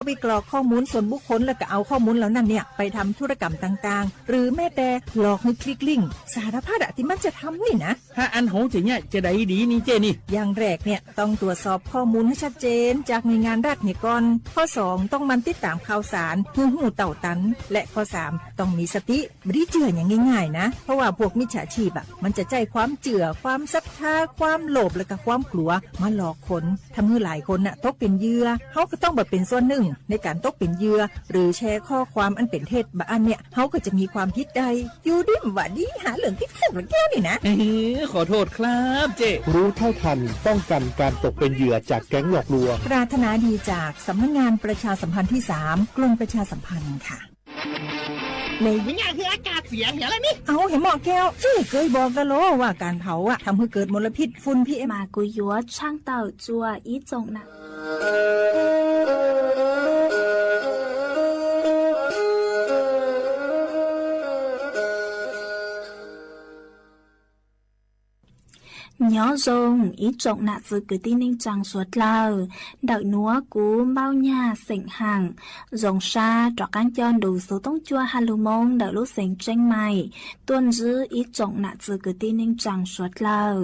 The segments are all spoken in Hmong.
ไปกรอกข้อมูลส่วนบุคคล แล้วก็เอาข้อมูลเหล่านั้นเนี่ยไปทำธุรกรรมต่างๆ หรือแม้แต่หลอกให้คลิกลิงก์ สารพัดอะที่มันจะทำนี่นะ Hab anv hauv ces nyaj cas dais di ni ces ni.อย่างแรกเนี่ยต้องตรวจสอบข้อมูลให้ชัดเจนจากหน่วยงานรัฐเนี่ยก่อน ข้อสองต้องหมั่นติดตามข่าวสาร เพื่อรู้เท่าทัน และข้อสามต้องมีสติ บ่ได้เชื่ออย่างง่ายๆนะ เพราะว่าพวกมิจฉาชีพอะ มันจะใช้ความเชื่อ ความศรัทธา ความโลภ และก็ความกลัวมาหลอกคน ทำให้หลายคนน่ะตกเป็นเหยื่อ เฮาก็ต้องบ่เป็นส่วนหนึ่งในการตกเป็นเหยื่อ หรือแชร์ข้อความอันเป็นเท็จ บางอันเนี่ย เฮาก็จะมีความผิดได้ อยู่ดีบ่าดีหาเรื่องติดคุกแล้วแก้วนี่นะ ขอโทษครับเจ๊ รู้เท่าทัน ป้องกันการตกเป็นเหยื่อจากแก๊งหลอกลวง ปรารถนาดีจากสำนักงานประชาสัมพันธ์ที่สาม กรมประชาสัมพันธ์ค่ะ Nws nyaj hwj ab kaj txiav hiav lawm ne. Au, hiav mom keo, txij kawg bos ka los vas kas thaum a tham hwj kawg mos laj phij fun phij. Mas kuv yuav tshaj tawm txua ib tsoom nam Nyob zoo ib tsoom nam txwv kwv tij neej tsaa suav dlawg. Ntawm nuav kuv Npauj Nyag xeem Haam zoo sab rov qaab coj nrug xuv toob cua has lug moo ntawm lub xeev Tseeb Maim tuaj ntsib ib tsoom nam txwv kwv tij neej tsaa suav dlawg.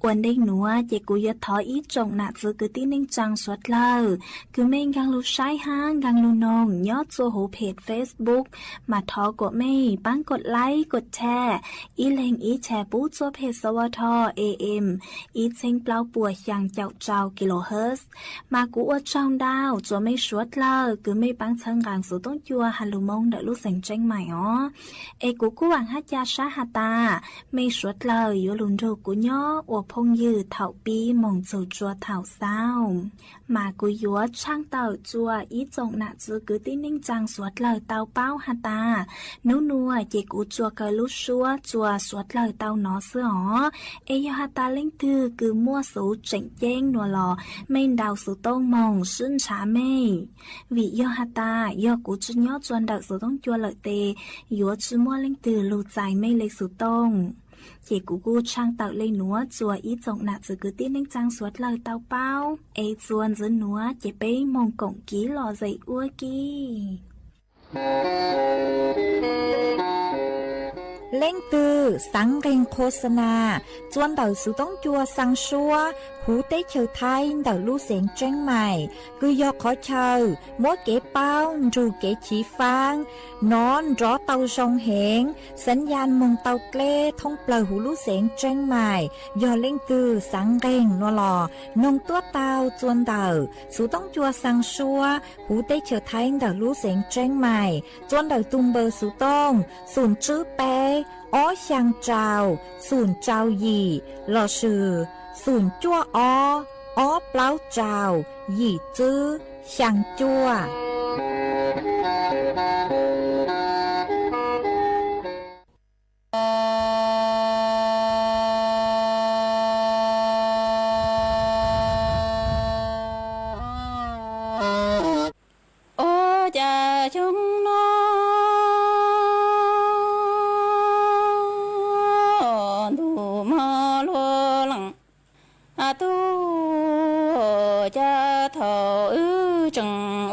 Ua ntej nuav ces kuv yuav thov ib tsoom nam txwv kwv tij neej tsaa suav dlawg, kws mej nkaag lug saib hab nkaag lug noog nyob txua huv phem Facebook, mas thov kuas mej paab kod like kod share, ib leeg ib share pub txua phem S W T A M ib txheeb plaub puas xyaa caum rau kilohertz. Mas kuv ua tsaug ntau txua mej suav dlawg kws mej paab txhawb nqaa xuv toob cua has lug moo ntawm lub xeev Tseeb Maim os. Es kuv kuj vaam hab ca sab has tas mej suav dlawg yuav lug nrug kuv nyob ua phooj ywg thaum pib moog txug tsua thaum xaus. Mas kuv yuav tshaj tawm txua ib tsoom nam txwv kwv tij neej tsaa suav dlawg tau paub has tas, nub nuav ces kuv tsuas kaw lub suab txua suav dlawg tau nov xwb os. Es yog has tas leej twg kws muaj xuv tseem ceeb nuav los mej ntaus xuv tooj moog sib ntshaw mej. Vim yog has tas yog kuv tsi nyob txua ntawm xuv toob cua lawm tes yuav tsi muaj leej twg lug txais mej le xuv tooj. Ces kuv kuj tshaj tawm le nuav txua ib tsoom nam txwv kwv tij neej tsaa suav dlawg tau paub. Es txua ntxiv nuav ces peb moog koom kiv lom zem ua ke. Leej twg xaav nqeeg khos xa nas txua ntawm xuv toob cua xaa suab huv teb chaws Thaib ntawm lub xeev Tseeb Maim, kws yog qhov chaw muab kev paub nrug kev chiv faab nov nrov tau zoo heev, xaav yaj moog tau dleb thoob plawg huv lub xeev Tseeb Maim. Yog leej twg xaav nqeeg nuav los noog tuab taug txua ntawm xuv toob cua xaa suab huv teb chaws Thaib ntawm lub xeev Tseeb Maim txua ntawm tug npawb xuv tooj xum tswb peb ob xyaa rau xum rau yim lossis xum cuaj ob ob plaub rau yim tswb xyaa cuaj. Ua cas xyoo no ntuj mog luag leej, tub, cas thaum wb tseem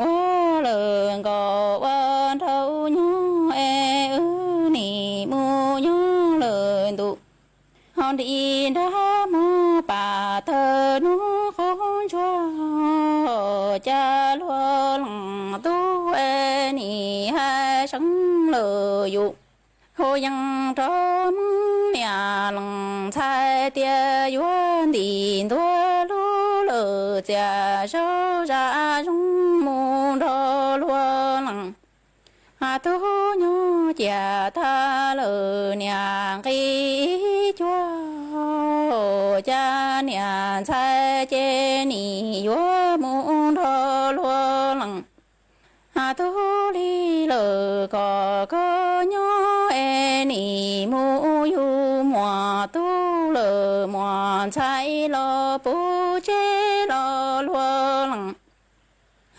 ua lawm nkaus ua nraug nyob es wb nim mus nyob lawm ntuj, ho nrim nrag mog pam tawg hnub qub ntsuag, cas luag leej tub es nim haib seeb lawm yus. Hu yees rau Hmoob niam leej ntxhais tias yuav ntim ntua lub lawm txias saub zam zoo mus nrog luag leej tub nyob ciam tag lawm niam nqi ib cuag, cas niam ntxhais ces nim yuav mus nrog luag leej tub li lawm kom koj nyob es nim mus yug muam tub lawm muam ntxhais los puv tseg los luag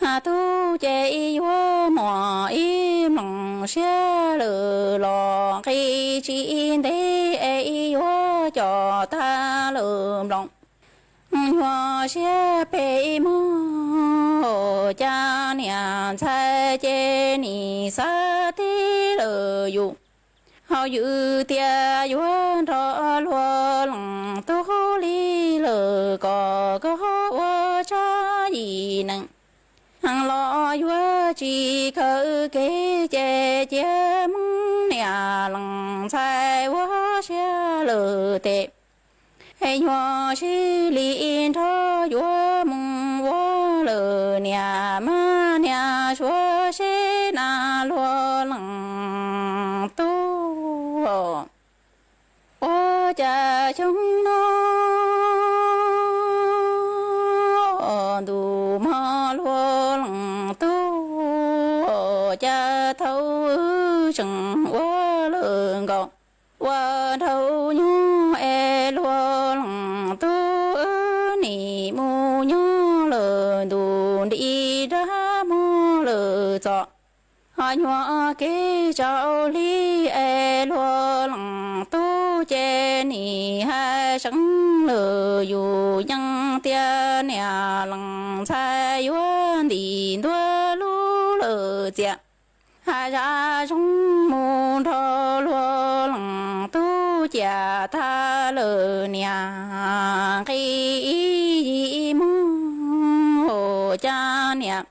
leej tub ces yuav muaj ib nplooj siab lawm los nqi tsis ntev es yuav coj tag lawm nplooj nyuag siab pem mog. cas niam ntxhais ces nim xav tib lawm yus, ho yws tias yuav nrog luag leej tub li lawm kom koj ua tsab yim neeg los yuav tsis kawm kev ces cia Hmoob niam leej ntxhais ua siab lawm tes, es nyuam sib li nrog yuav mus ua lawm niam mas niam suav seb na luag leej tub. Ua cas xyoo no ntuj mog luag leej tub, cas thaum wb tseem ua lawm nkaus, ua dhau nyuag es luag leej tub wb nim mus nyob lawm ntuj nti dab muag lawm txom, ho nyuam kev tsaus hli es luag leej tub ces nim hais seev lawm yus yeej tias niam leej ntxhais yuav ntim ntua lub lawm txias, hais zaj zoo mus nrog luag leej tub ciam tag lawm niam nqi ib yim muag cas niam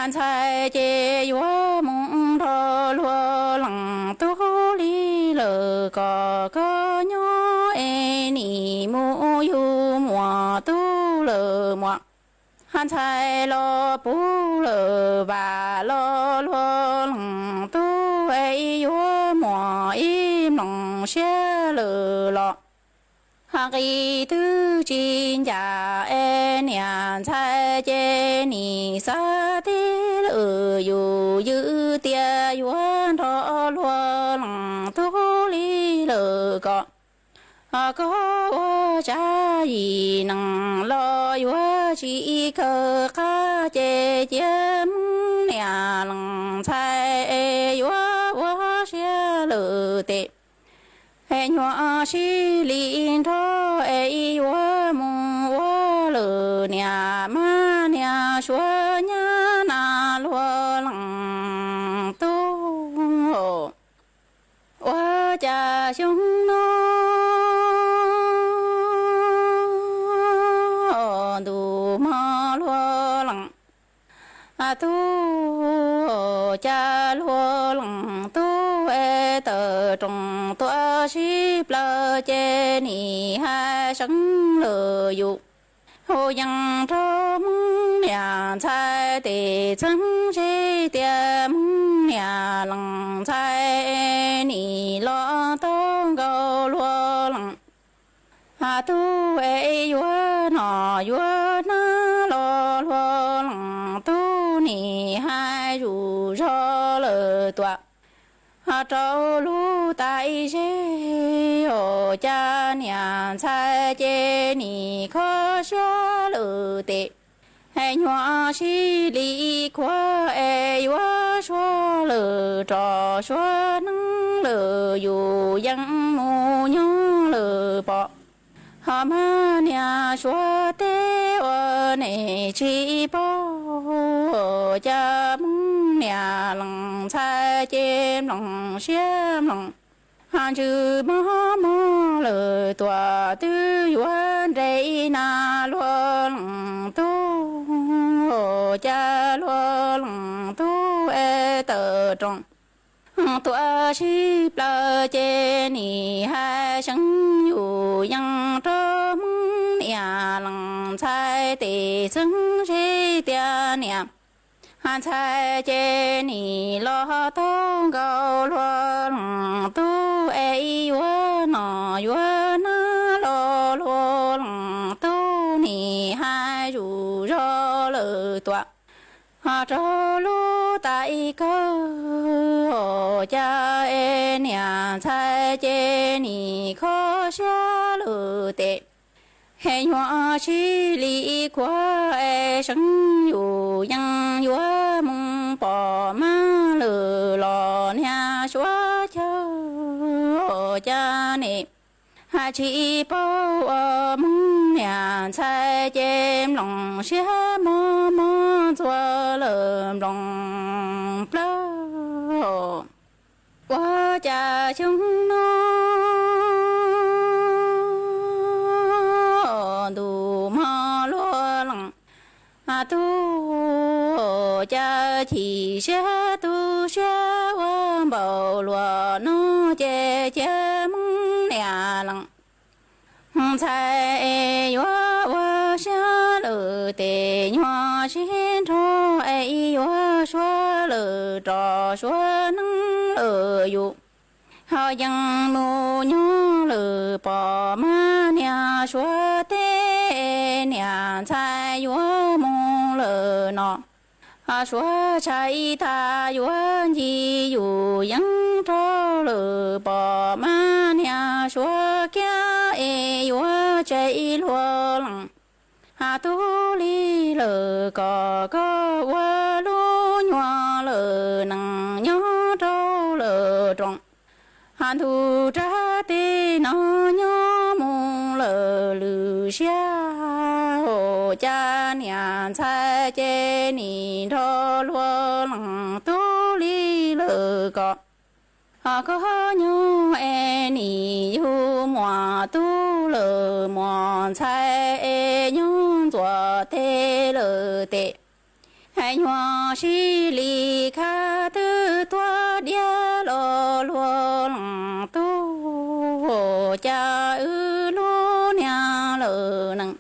ntxhais ces yuav mus nrog luag leej tub li lawm kom koj nyob es nim mus yug muam tub lawm muam ntxhais los puv lawm vam los luag leej tub es yuav muam ib mloog siab lawm los nqi twb tsis ncaj es niam ntxhais ces nim xav tib lawm yus ywm tias yuav nrog luag leej tub li lawm kom koj ua tsab yim neeg los yuav tsis kawg qab ces cia Hmoob niam leej ntxhais es yuav ua siab lawm tes, es nyuam sib li nrog es yuav mus ua lawm niam mas niam suav nyab na luag leej tub. Ua cas xyoo no ntuj mog luag leej tub, cas luag leej tub es tawm rooj tuaj sib plaws ces nim hais seev lawm yus hu yees rau Hmoob niam ntxhais tes txheeb ze tias Hmoob niam leej ntxhais nim los tau nkaus luag leej tub es yuav nom yuav nab los luag leej tub nim hais zuj zog lawm tuaj rau lub tais zeb, cas niam ntxhais ces nim kho siab lawm tes, es nyuam sib li khuav es yuav suav lawm rov suav neeb lawm yus yeej mus nyob lawm pom, ho mas niam suav teb ua neb tsis paub, cas Hmoob niam leej ntxhais ces mloog siab mloog ntsws mob mob lawm tuaj twb yuav nres na luag leej tub, cas luag leej tub es tawm rooj tuaj sib plaws ces nim hais seev yus yees rau Hmoob niam leej ntxhais tes txheeb ze tias niam ntxhais ces nim los tau nkaus luag leej tub es yuav nom yuav nab los luag leej tub nim hais zuj zog lawm tuaj rau lub tais kawg, cas es niam ntxhais ces nim kho siab lawm tes, es nyuam sib li khuav es seev yus yeej yuav mus pom mas lawm los niag suav chaw, cas neb tsis paub ua Hmoob niam ntxhais ces mloog siab mob mob txua lawm nploos plawg. Ua cas xyoo no ntuj mog luaj lees, tub cas chim siab tu siab ua npaum luaj no ces cia Hmoob niam lees ntxhais es yuav ua siab lawm tes nyuag sib nrho es yuav suav lawm rov suav neeb lawm yus ho yeej mus nyob lawm pom mas niam suav teb niam ntxhais yuav mus lawm no. Suav tshais tag yuav ncig yus yeeb rau lawm pom mas niam suav kiag es yuav tseg luag lees tub li lawm kom koj ua lub nyuag lawm nees nyob rau lawm roos. Ntug rab teb no nyob mus lawm lwm siab, cas niam ntxhais ces nim nrog luag lees tub li lawm kom koj nyob es nim yug muam tub lawm muam ntxhais es nyob ntxuav teg lawm tes nyuag sib li khab twb tuaj diab los luag lees tub, cas wb lub niag lawm nees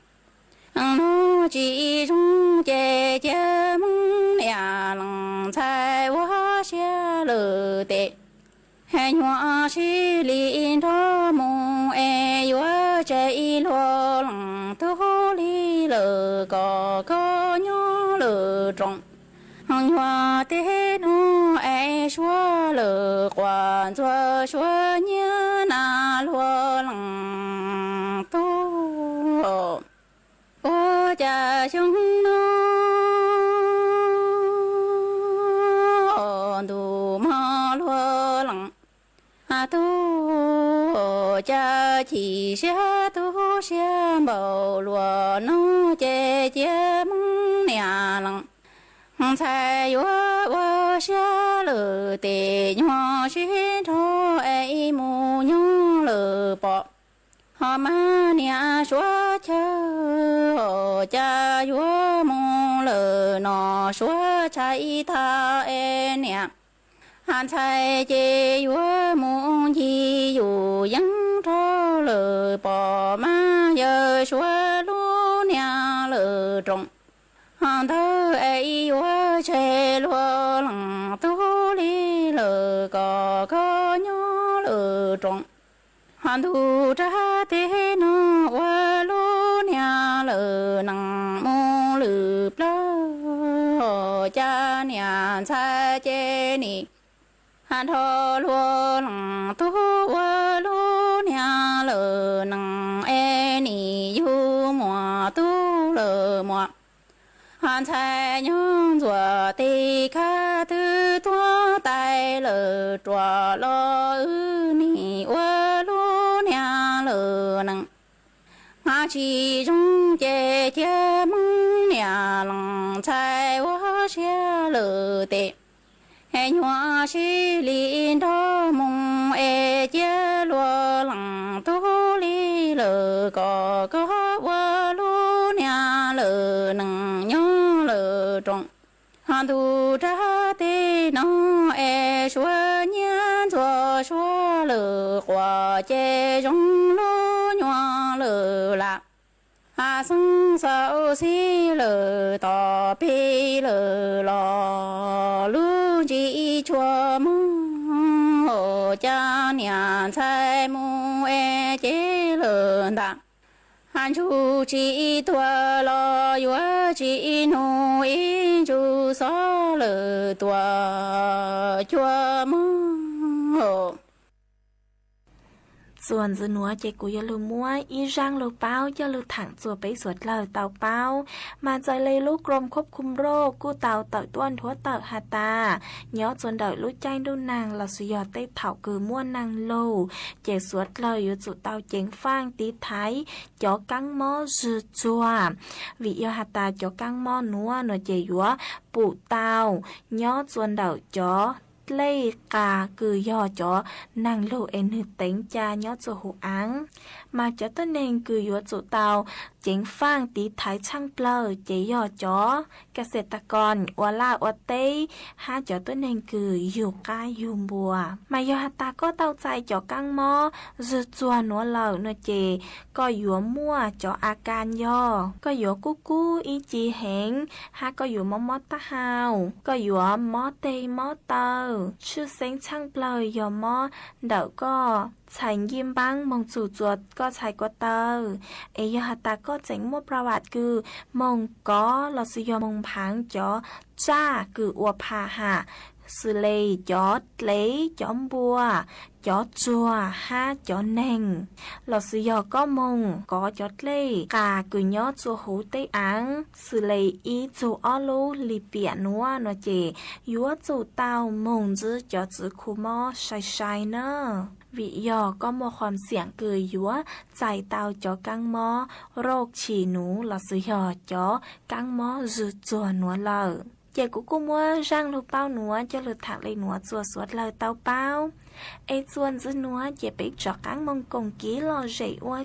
no tsis zoo ces cia Hmoob niam lees ntxhais ua siab lawm tes nyuag sib li nrog mus es yuav tseg luag lees tub li lawm kom koj nyob lawm roos. Nyuag teb no es suav lawm quas ntxuag suav nyiab na luag lees tub, ua cas xyoo no ntuj mog luag lees tub, cas chim siab tu siab npaum luaj no ces cia Hmoob niam lees ntxhais yuav ua siab lawm tes nyuag sib nrog es mus nyob lawm pom ho mas niam suav chaw, cas yuav mus lawm no suav tshais tag es niam ntxhais ces yuav mus ncig yus yeeb rau lawm pom mas yawg suav lub niag lawm roos. Ho ntawd es yuav tseg luag lees tub li lawm kom koj nyob lawm roos. Ho ntug rab teb no ua lub niag lawm nees mus lwm plawg, cas niam ntxhais ces nim nrog luag lees tub ua lub niag lawm nees es nim yug muam tub lawm muam ntxhais nyob ntxuav teg khab twb tuag tais lawm ruam los wb nim ua lub niag lawm nees tsis zoo ces cia Hmoob niam lees ntxhais ua siab lawm tes nyuag sib li nrog mus es cia luag lees tub li lawm kom koj ua lub niag lawm nees nyob lawm roos. Ho ntug rab teb no es suav nyiab ntxuag suav lawm quas ces zoo lub nyuag lawm lam xeeb xaus xib lawm tom peg lawm los lub ntsis tshua muag, cas niam ntxhais mus es ces lawm ntag. Ntsuj tsis tuag los yuav tsis nug ib ntsuj xob lawm tuam cua muag. Txuas ntxiv nuav ces kuv yuav lug muab ib zaaj lug paub coj lug thaam txug peb suav dlawg tau paub. Mas txawm le lub Krom Khub Khum Roj kuj tau tawm tuaj nthuav tawm has tas, nyob txug ntawm lub caij ntuj nag lossis yog tej thaum kws muaj nag lug, ces suav dlawg yuav tsum tau ceev faaj tiv thaiv cov kaab mob zwg tsuag, vim yog has tas cov kaab mob nuav nuav ces yuav pum tau nyob txug ntawm cov dlej qas kws yog cov nag lug es nwg teev ca nyob txug huv aav. Mas cov tuab neeg kws yuav tsum tau ceev faaj tiv thaiv tshaaj plawg ces yog cov kas xes tas kos ua laj ua teb hab cov tuab neeg kws yug qaab yug npua. Mas yog has tas koj tau txais cov kaab mob zwg tsuag nuav lawm nuav ces koj yuav muaj cov a kas yog koj yuav kub kub ib ci heev, hab koj yuav mob mob taub hau, koj yuav mob teg mob taw, tshwj xeeb tshaaj plawg yog mob ntawm koj txhais ncij npaab moog txug txuas koj txhais ko taw. Es yog has tas koj tseem muaj plas vam kws moog kov lossis yog moog nphaav cov tsaj kws ua pham ham, xws le cov dlev, cov npua, cov tsuag hab cov neeg, lossis yog koj moog kov cov dlej qas kws nyob txug huv teb aav, xws le ib txug ob lub lim piam nuav nuav ces yuav tsum tau moog ntsib cov tswv khu mob sai sai na. Vim yog koj muaj qhov xiam kws yuav txais tau cov kaab mob roj tshis nuav lossis yog cov kaab mob zwg tsuag nuav lawm. Ces kuv kuj muab zaaj lug paub nuav coj lug thaam le nuav txuas suav dlawg tau paub. Es txuas ntxiv nuav ces peb rov qaab moog koom kiv lom zem ua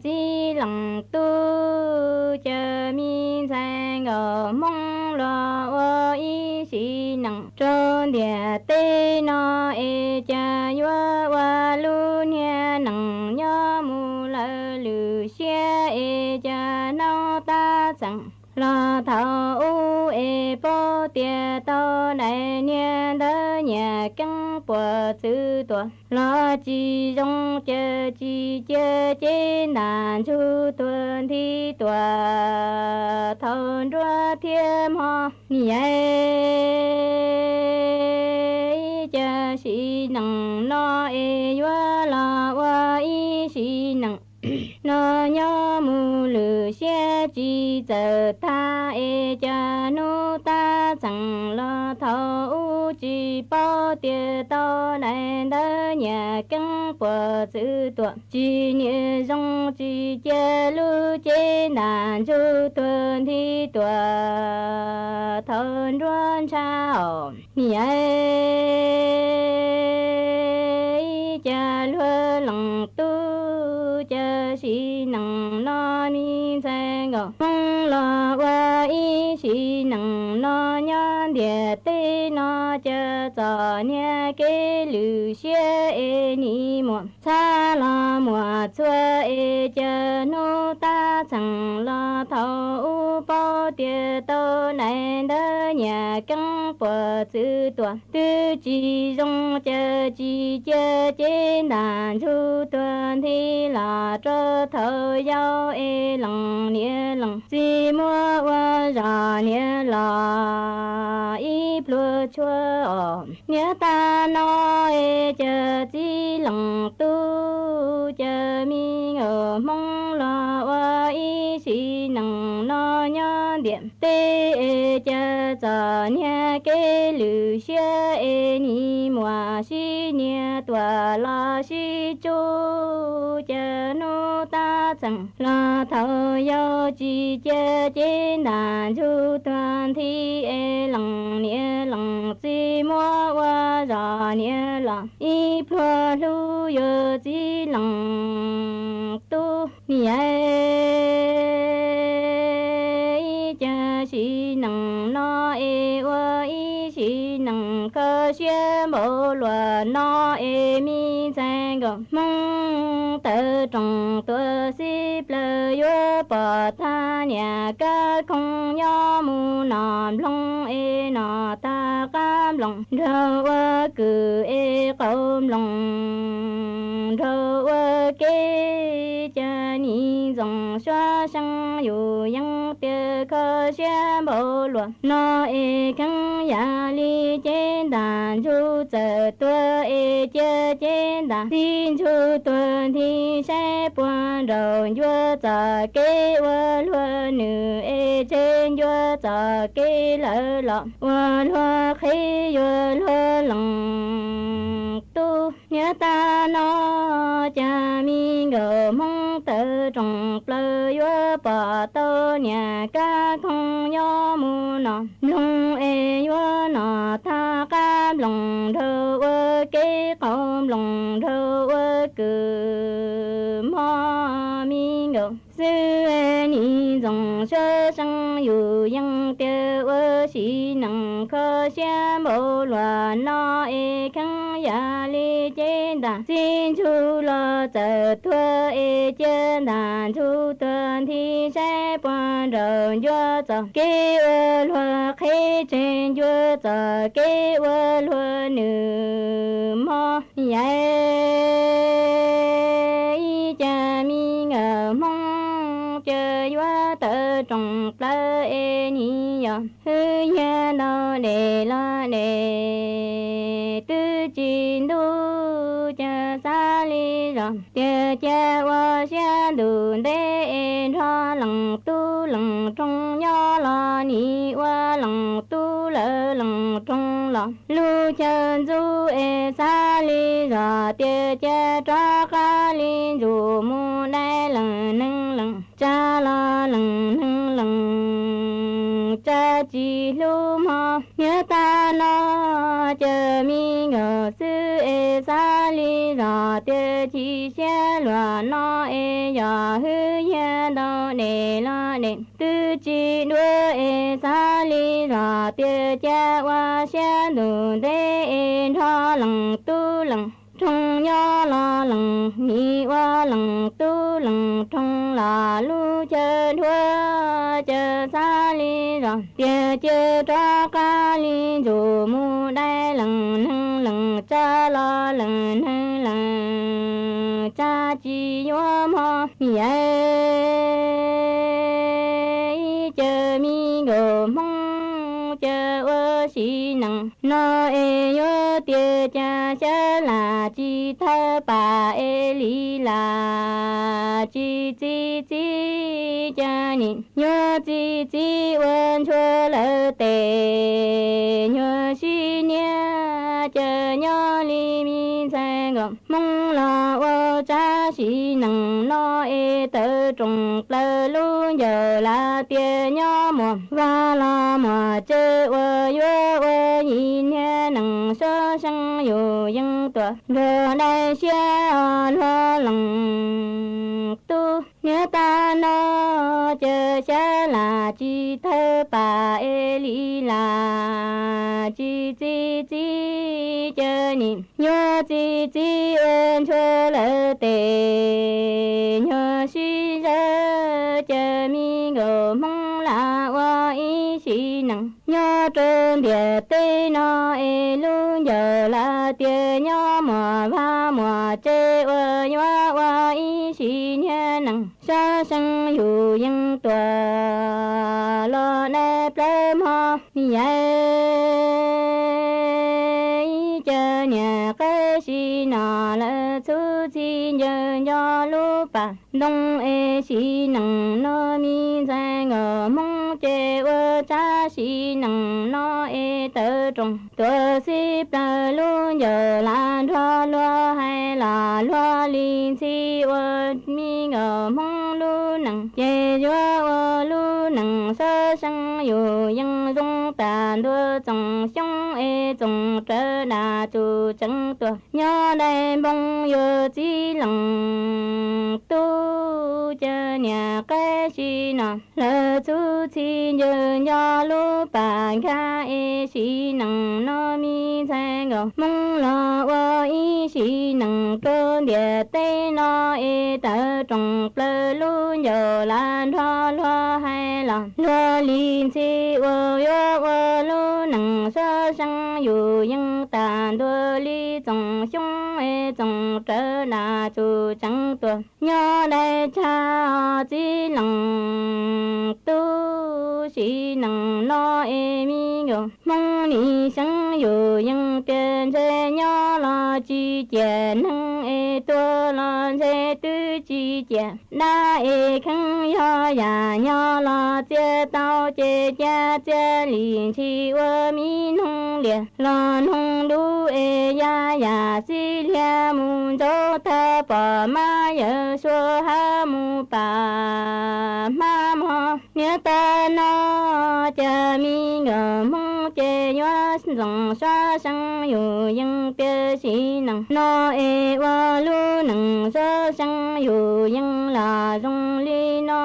txij leej tub, caw me ntxhais nkauj Hmoob los ua ib sim neej rau ntiaj teb no es cas yuav ua lub niag neej nyob mus lawm lwm siab es cas hnub tab txeem los thaum ub es paub tias tau daim niag ntawv nyiam keeb puas txwv tuam los tsis zoo, caw tsis cia cev ntaj ntsug tuag nthi tuam thaum nruab thiab hmo. Niam, ib cag sim neej no es yuav los ua ib sim neej no nyob mus lwm siab tsis txawm tag es cas hnub tab txeem los thaum ub tsis paub tias tau daim ntawv nyiam keeb puas txwv tuam tsis niam zoo, tsis cia lub cev ntaj ntsug tuag nthi tuam thaum nruab ntsha os. Niam, ib cag luag leej tub, caw sim neej no me ntxhais nkauj Hmoob los ua ib sim neej no nyob ntiaj teb no, caw txom niag kev lwm siab es nim muaj txhab los muaj txhua es cas hnub tab txeem los thaum ub paub tias tau daim ntawv nyiam keeb puas txwv tuam twb tsis zoo, caw tsis cia cev ntaj ntsug tuag nthi los rau thaum yau es leej niam leej txiv muab ua zog niam los ib pluag tshua os. Niam, tab no es caw txij leej tub, caw me nkauj Hmoob los ua ib sim neej no nyob ntiaj teb es caw txom niag kev lwm siab es nim muaj sib nias tuam los sib tsub, caw hnub tab txeem los thaum yau tsis cia cev ntaj ntsug tuag nthi es leej niam leej txiv muab ua zog niam los ib pluag hlub yuav txij leej tub. Niam, ib cag sim neej no es ua ib sim neej kho siab npaum luaj no es me ntxhais nkauj Hmoob tawm rooj tuaj xib plawg yuav pom tag niam kab khoom nyob mus noj nplooj es noj tag qab nplooj nrog ua kwv es qaug nplooj nrog ua kev, cas nim ntxoov suab seej yus yeej tias kho siab npaum luaj no es kheev yam li cev ntaj ntsug txawm tuag es cia cev ntaj txij ntsug tuag nthi saib puas nraug ncua txoj kev ua luag nws es tseg ncua txoj kev lawm los ua luag qhev yuav luag leej tub. Niam, tab no cas me nkauj Hmoob tawm rooj plaws yuav pom tau niam kab khoom nyob mus noj nplooj es yuav noj tag qab nplooj nrog ua kev qaug nplooj nrog ua kwv mog me nkauj xwb. Nim ntxoov suab seej yus yeej tias ua sim neej kho siab npaum luaj no es kheev yam li cev ntaj txij ntsug los txawm tuag es cia ntaj ntsug tuag nthi saib puas nraug ncua txoj kev ua luag qhev tseg ncua txoj kev ua luag nws mog. Yam, ib cag me nkauj Hmoob caw yuav tawm rooj plaws es nim yog hwj yag ntau dej los dej twb tsis ntub, caw xav li zog tias cia ua siab ntuj ntev es nrog leej tub leej roog nyob los nim ua leej tub lawm leej roog los lub chaw ntxub es xav li zog tias cia rov qab li ntsuj mus dai leej neeg leej tsa los leej neeg leej tsa tsis hlub mog. Niam, tab no caw me nkauj xwb es xav li zog tias Chim siab luag no es yog hwj yam ntau, dem los dem twb tsis dua es xav li zog tias cas ua siab ntuj ntev es nrho leej tub leej roog nyob los leej nim ua leej tub leej roog los lub chaw dhuav. Cas xav li zog tias cia rov qab li ntsuj mus dai leej neeg leej tsav los leej neeg leej tsav tsis yuav mog. Yam cas me nkauj Hmoob cas ua sim neej no es yuav tias cas xyab lam tsis thawb pam es li lam tsis txi txiv cas nim yuav txi txiv ua ntsuag lawv tes nyuag sib niab. Cas nyob li me ntxhais nkauj Hmoob los ua tsab sim neej no es tawv roos plaws lub ncauj lam tias nyob muaj vaj los muaj tsev uas yuav ua yim niag neej sab seev yus yeej tuaj nrog dai siab os luag leej tub. Niaj tas no cas xyab lam tsis thawb pam es li lam tsis txi txiv cas nim yuav txi txiv ua ntsuag lawv tes nyuag sib zawg. Cas me nkauj Hmoob lam ua ib sim neej nyob rau ntiaj teb no es lub ncauj lam tias nyob muaj vaj muaj tsev uas yuav ua ib sim niag neej sab seev yus yeej tuaj los dai plaws mog. Yam cas niam qab sim no lawv txhub txhij ncaws nco lub pas ntoo es sim neej no me ntxhais nkauj Hmoob ces ua tsab sim neej no es tawv roos tuaj xib plaws lub ncauj lam nrog luag hais los luag li ntxhi ua me nkauj Hmoob lub neej ces yuav ua lub neej sab seev yus yeej zoo tas ntua txoom xyoob es txoom rawv dab txuj tseev tuaj nyob dai npoo yuav txiv leej tub. Cas niam qab sim no lawv txhub txhij ncaws nco lub pas nkag es sim neej no me ntxhais nkauj Hmoob los ua ib sim neej rau ntiaj teb no es tawv roos plaws lub ncauj lam nrog luag hais los luag li ntxhi ua yuav ua lub neej sab seev yus yeej tas ntua li txoom xyoob es txoom rawv dab txuj tseev tuaj nyob dai tsag os txiv leej tub. Sim neej no es me nkauj Hmoob nim seev yus yeej tias ntshe nyob los tsis ciaj neeg es tuag los ntshe twb tsis ciaj dab es kheev yog yam nyob los txia tau ces cas txia li ntshis ua me noog liaj los noog dub es ya yam xib liag mus ntsauv thaj pom mab yawm suav hab mus pam hmab mog. Niaj tas no cas me nkauj Hmoob ces yuav ntxoov sab seev yus yeej tias sim neej no es ua lub neej sab seev yus yeej lam zoo li no.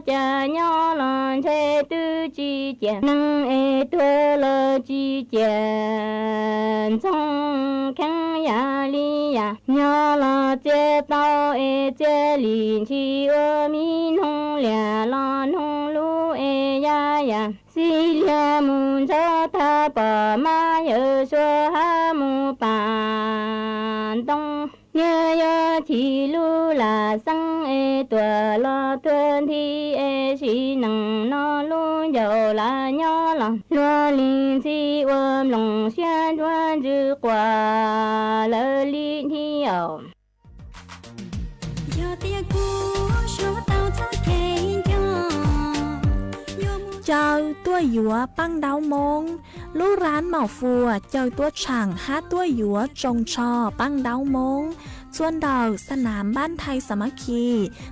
Cas nyob los ntshe twb tsis ciaj neeg es tuag los tsis ciaj ntxoov kheev yam li yam nyob los txia tau es txia li ntshis ua me noog liaj los noog lub es ya yam xib liag mus ntsauv thaj pom mab yawm suav hab mus pam ntoo. Niaj yuav chim lub lam xeeb es tuaj los tuag nthi es sim neej no lub ncauj lam nyob los luag li ntxhi ua nplooj siab ntsuab ntsws quas lawv li nthi os. Caw tuaj yuav Paj Ntaub Moob. Lub rab Maum Fuas caw tuaj tshaam hab tuaj yuav tsoos tsho Paj Ntaub Moob txhua ntawm xab nam Npab Nthai Xas Mab Khi,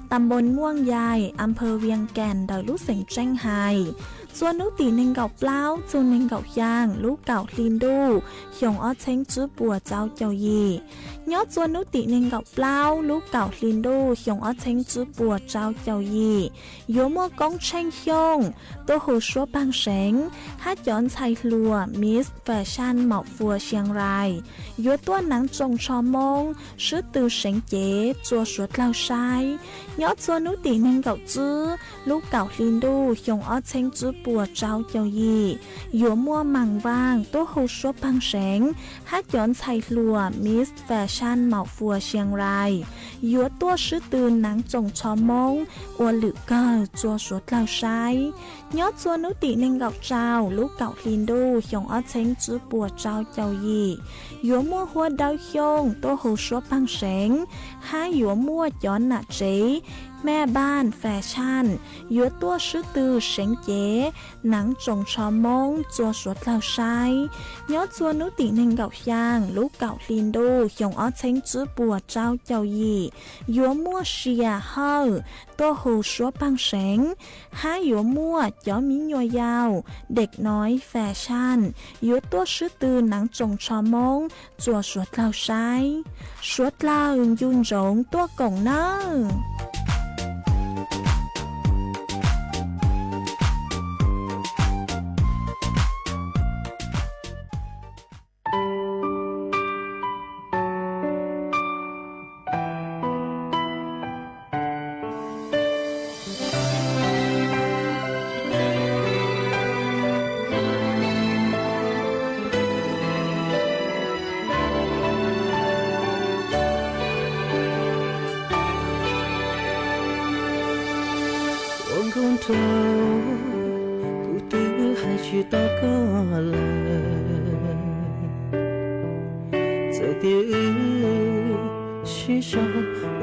tam npoos Muaj Yaim, am phaw Vias Kas ntawm lub xeem Tseej Hais. txua hnub tim nees nkaum plaub txug nees nkaum xyaa lub kaum hli ntuj xyoo ob txheeb tsib puas rau caum yim. Nyob txua hnub tim nees nkaum plaub lub kaum hli ntuj xyoo ob txheeb tsib puas rau caum yim, yuav muaj Koob Tsheej Xyooj tuaj hu suab pawg seev hab cov ntxhais hluas Miss Fashion Maum Fuas Siang Rais yuav tuaj hnav tsoos tsho Moob, swb tw seev cev rua suav dlawg saib. Nyob txua hnub tim nees nkaum tsib lub kaum hli ntuj xyoo ob txheeb tsib puas rau caum yim, yuav muaj Maam Vaaj tuaj hu suab pawg seev hab cov ntxhais hluas Miss Fashion Maum Fuas Siang Rais yuav tuaj swb tw hnav tsoos tsho Moob ua lwm kawg rua suav dlawg saib. Nyob txua hnub tim nees nkaum rau lub kaum hli ntuj xyoo ob txheeb tsib puas rau caum yim, yuav muaj Huab Dawb Xyooj tuaj hu suab pawg seev hab yuav muaj cov nam tsev Mej Npaaj Fashion yuav tuaj swb tw seev cev hnav tsoos tsho Moob rua suav dlawg saib. Nyob txua hnub tim nees nkaum xyaa lub kaum hli ntuj xyoo ob txheeb tsib puas rau caum yim, yuav muaj Sia Hawj tuaj hu suab pawg seev hab yuav muaj cov miv nyuas yaus Dej Noib Fashion yuav tuaj swb tw hnav tsoos tsho Moob rua suav dlawg saib. Suav dlawg ncu ntsoov tuaj koom nawb. Ua nkauj nraug, kuv twb hais tsis tau koj lawm. Txawm tias wb sib sau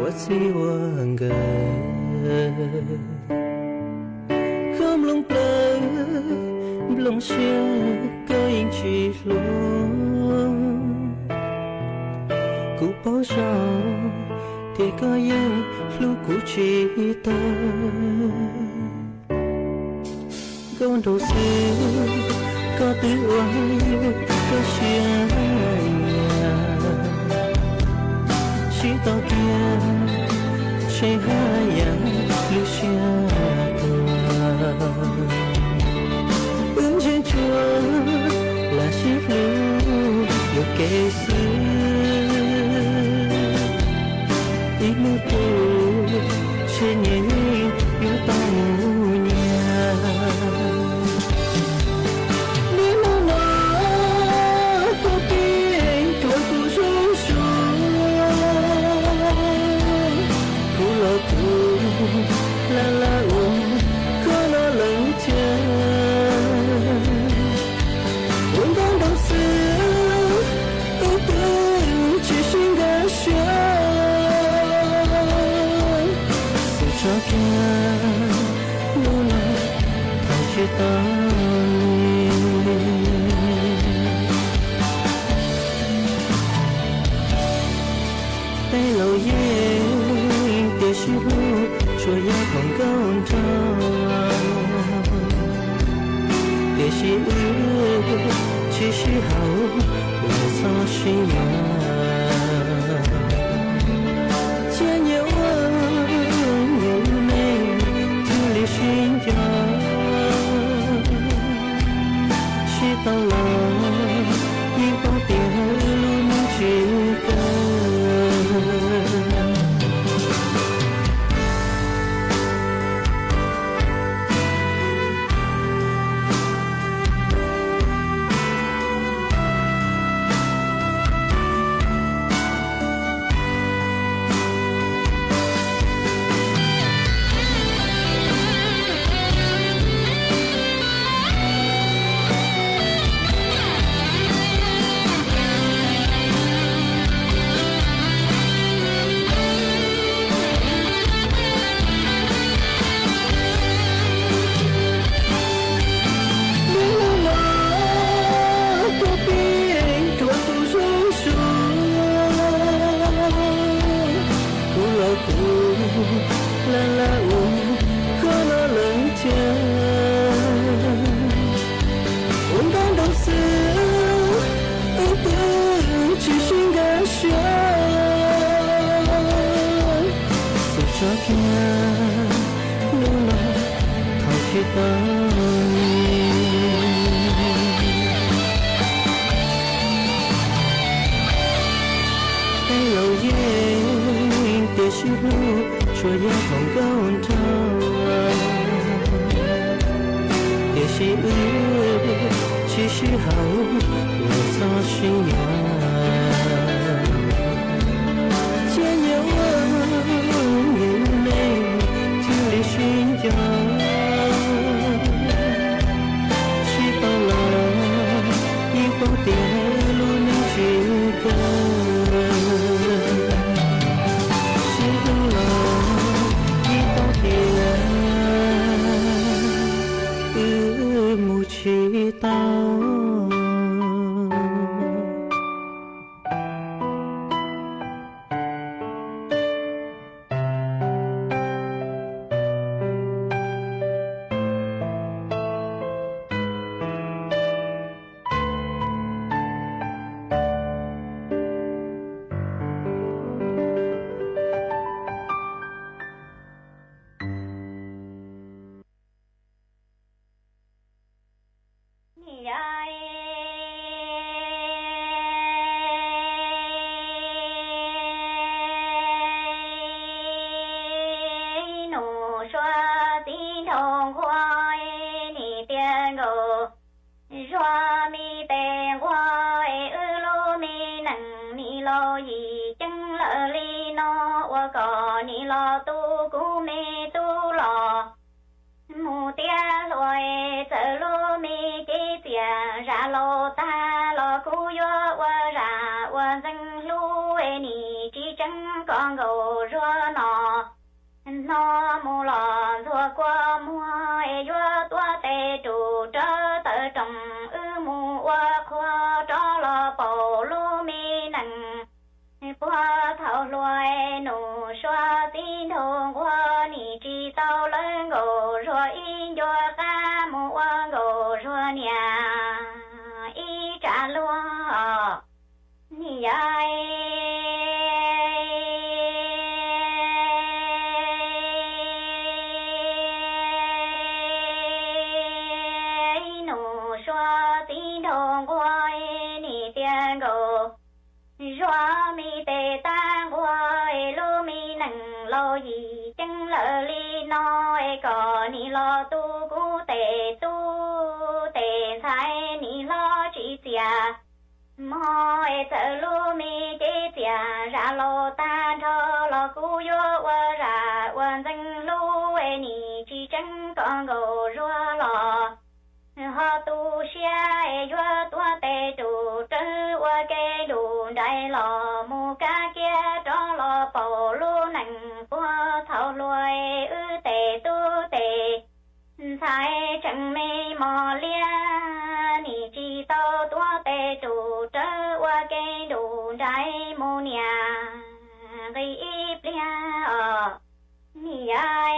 ua txij ua nkawm, koj nplooj plawv nplooj siab koj yeej tsis hloov. Kuv paub zoo tias koj yeej hlub kuv tsis tawg. Nkauj nraug xwb, koj twb ua koj siab nyiam, sib tau kiag tsheej haj yam lub siab tuag. Wb ntsib ntsuag lam sib hlub yuam kev xwb, ib hnub twg ntshe nyias yeej yuav tau mus nyias. Niaj hnub no koj pib tuav kuv zoo zoo, kuv los kuv laj laj ua koj los lees tiag. Ua nkauj nraug xwb, wb twb tsis sib nkag siab, xwm tso kiag hnub no tham tsis tau li. Tej laus yeej tias sib hlub tsuas yog thaum nkauj nraug, tiam sis wb tsis sib haum los txhob sib nyob. Cia nyias ua nyias lub neej thiaj li sib nco. Sib tau los yeej paub tias lub neej tsis kawg. Ces wb tsis sib haum los txhob sib nyiam, thiab nyias ua nyias lub neej thiaj li sib nco. Sib tau los yeej paub tias lub neej tsis kawg, sib hlub los yeej paub tias wb mus tsis tau. Niam yau, nus sua txiv nraug nquag, nim tias nkauj Zuag me tes nquag es wb lub me nees, nim laus yim ceeb lawm li no, ua kom nim los tu kuv me tub los mus tiav hluas. Txawm lub me cev txias zam laus tag los kuv yuav ua zam ua ntxeev hlub, nim tsis tseev koj nkauj Zuag no. Hnub mus los ntxuag kua muag, yuav tuav tes rus rawv taw roos, wb mus ua qhua rov los paum lub me nees. Puag thaum hluas nus sua txiv nraug nquag, nim tsis tau lawv nkauj Zuag ib ncua qab, mus ua nkauj Zuag niam ib tsa luag. Niam yau, nus sua txiv nraug nquag, nim tias nkauj Zuag me tes tab nquag, lub me nees laus yim ceeb lawm li no, kom nim los tu kuv tes tub tes ntxhais, nim hlob tsis txias mog. Txawm lub me cev txias zam laus tag nrho los kuv yuav ua zam ua ntxeev hlub, nim tsis tseev koj nkauj Zuag los ho tu siab, yuav tuav tes rus rawv ua ke nrus nrais los mus kab kiab rov los paum lub nees. Puag thaum hluas wb tes tub tes ntxhais tseem me mos liab, nim tsis tau tuav tes rus rawv ua ke nrus nrais mus niam nqis ib pliag os. Niam yau,